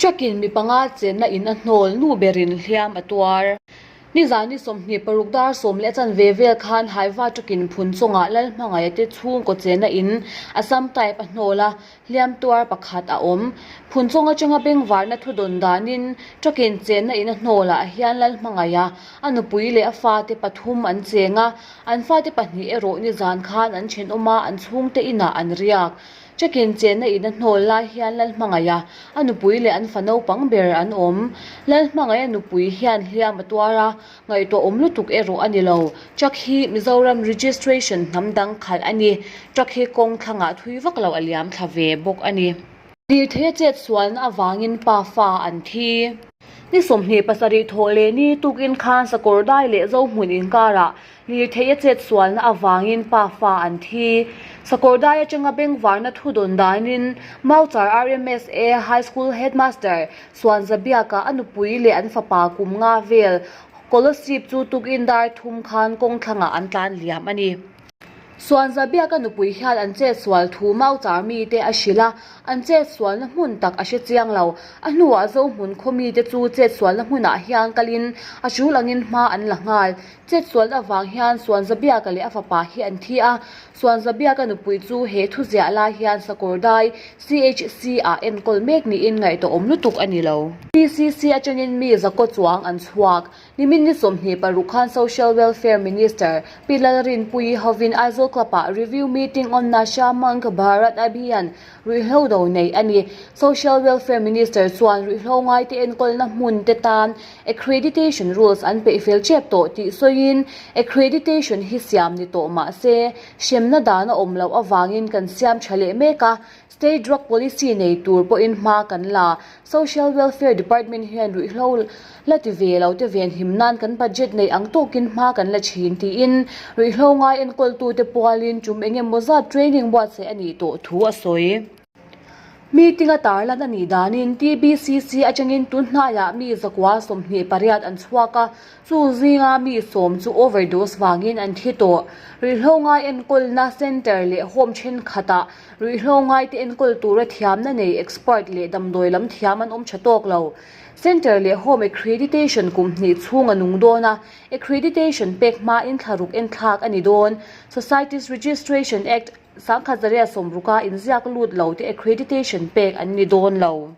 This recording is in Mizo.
Truck-in mi panga chenna in a hnawl nu berin hliam a tuar. Nizan ni 26 dar 10:15 vel khan Haiva truck-in phun chungah Lalhmangaih te chhungkaw chenna in Assam type a hnawl a, hliam tuar pakhat a awm. Phun chung atanga bengvarna thu dawn danin truck-in chenna in a hnawlah hian Lalhmangaiha a nupui leh a fate pathum an cheng a, an fate pahnih erawh nizan khan an thenawm a, an chhungte inah an riak. Truck-in chenna in a hnawl lai hian Lalhmangaiha a nupui leh an fa naupang ber an awm. Lalhmangaiha nupui hian hliam a tuar a, Ngaihtuah awm lutuk erawh a ni lo. Truck hi Mizoram registration hnam dang khalh a ni. Truck hi kawng thlangah thui vak lo a liam thla ve bawk a ni. Lirtheia chet sualna avangin pa fa an thi. Ni 27 thawh leh ni tukin khan Sakawr dai leh Zohmun inkarah lirtheia chet sualna avangin pa fa an thi. Sakawr dai atanga bengvarna thu dawn danin Mauchar RMSA High School Headmaster Suanza biakah a nupui leh an fapa kum nga vel Kolasib chu tukin dar thum khan kawng thlangah an tlan liam a ni. Suanza biaka nupui hian an chet sual thu Mauchar mite a hrilh a, an chet sualna hmun tak a hre chiang lo. A hnuah Zohmun khaw mite chu chet sualna hmunah hian kalin a tul angin hma an la nghal. Chet sualna avang hian Suanza biaka leh a fapa hi an thi a, Suanzabiaka nupui chu he thu ziah lai hian Sakawr dai CHC ah enkawl mek niin ngaihtuah awm lutuk a ni lo. PCC atangin mi zakaw chuang an chhuak. Nimin ni 26 khan Social Welfare Minister Pi Lalrinpuii hovin Aizawl Club ah Review Meeting on Nasha Munk Bharat Abhiyan ruihhlo do nei a ni. Social Welfare Minister chuan ruihhlo ngaite enkawlna hmun te tan Accreditation rules an peih fel tep tawh tih sawiin accreditation hi siam ni tawh mah se hremna dan a awm loh avangin kan siam tha leh mek a, State Drug Policy nei tur pawhin hma kan la. Social Welfare Department hian ruihhlo la ti ve lo te venhim nan kan budget neih ang tawkin hma kan la thin tiin ruihhlo ngai enkawltute pualin tum eng emaw zat training buatsaih a nih tawh thu a sawi. Meeting a tarlan a nih danin TBCC atangin tun hnaiah mi zakua 28 an chhuak a, chu zinga mi sawm chu overdose vangin an thi tawh. Ruihhlo ngai enkawlna centre leh home thenkhatah ruihhlo ngaite enkawl tura thiamna nei expert leh damdawi lam thiam an awm tha tawk lo. Centre leh home accreditation kum hnih chhung a nung dawn a, accreditation pek hmain thlaruk enthlak a ni dawn. Societies Registration Act 1960 inziak lut lo te accreditation pek an ni dawn lo.